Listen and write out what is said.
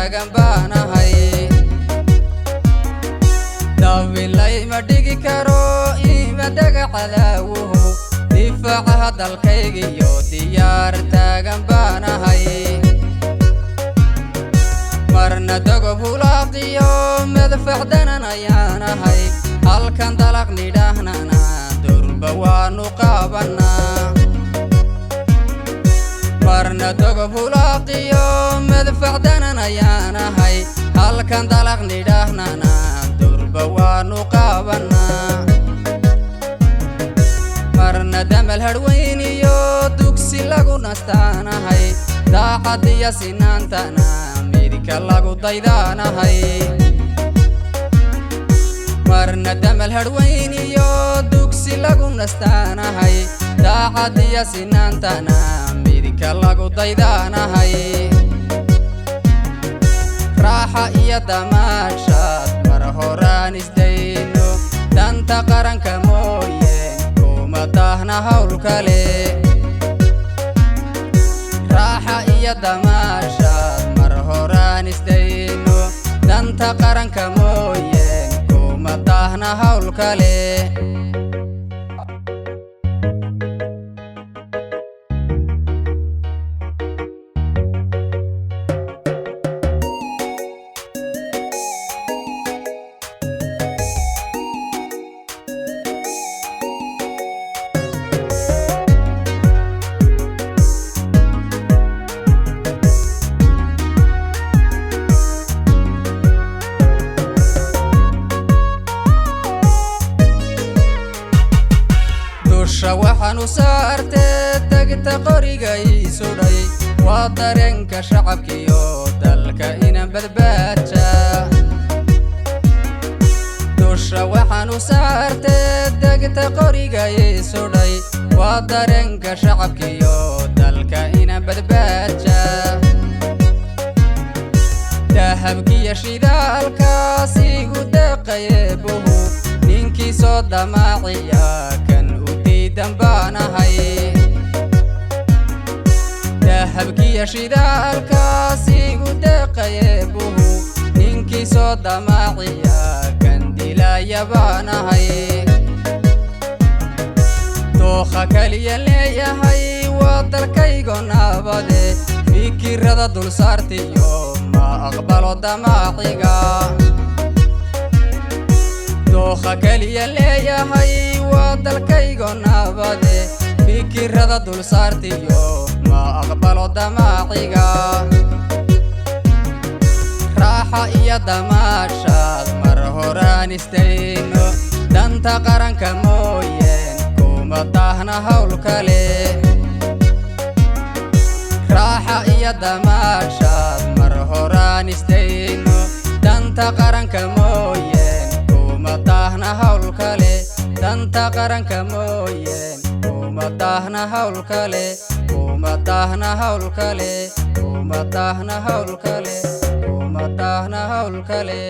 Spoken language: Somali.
Taagan baanahay. Dabilay ma dhigi karo ima dagacadaawuhu, difaacaha dalkaygiyo diyaar taagan baanahay. Marna dogob hulaaqiyo madfax danan ayaanahay, halkan dalaq nidhaahnana durba waanu qaabanaa. Marna dogob hulaaqiyo madfax danan ayaanahay, halkan dalaq nidhaahnana durba waanu qaabanaa. Marna damal hadhweyniyo dugsi lagu nastaanahay, daacad iyo sinaantana midka lagu daydaanahay. Marna damal hadhweyniyo dugsi lagu nastaanahay, daacad iyo sinaantana midka lagu daydaanahay. Raaxa iyo damaashaad mar horaan isdayno, danta qaranka mooyeen kuma daahna hawl kale. Raaxa iyo damaashaad mar horaan isdayno, danta qaranka mooyeen kuma daahna hawl kale. Dusha waxaanu saartee tagta qoriga ii sudhay waa dareenka shacabkiyo dalka inaan badbaaja. Dusha waxaanu saartee degta qoriga ii sudhay waa dareenka shacabkiyo dalka inaan badbaaja. Dahabkiyo shidaalkaas igu deeqaye buhu, ninkii soo damaaciya kan u diidan baanahay. Dahabkiyo shidaalkaas igu deeqaye buhu, ninkii soo damaaciya kan dilaya baanahay. Dookha kaliya leeyahay waa dalkaygo nabade, fikirada dul saartiyo ma aqbalo damaaciga. Dookha kaliya leeyahay waa dalkaygo nabade, fikirada dul saartiyo ma aqbalo damaaciga. Raaxa iyo damaashaad mar horaan istayno, danta qaranka mooyeen kuma daahna hawl kale. Raaxa iyo damaashaad mar horaan istayno, danta qaranka mooyeen kuma daahna hawl kale. Danta qaranka mooyeen kuma daahna hawl kale, kuma daahna hawl kale, kuma daahna hawl kale, kuma daahna hawl kale.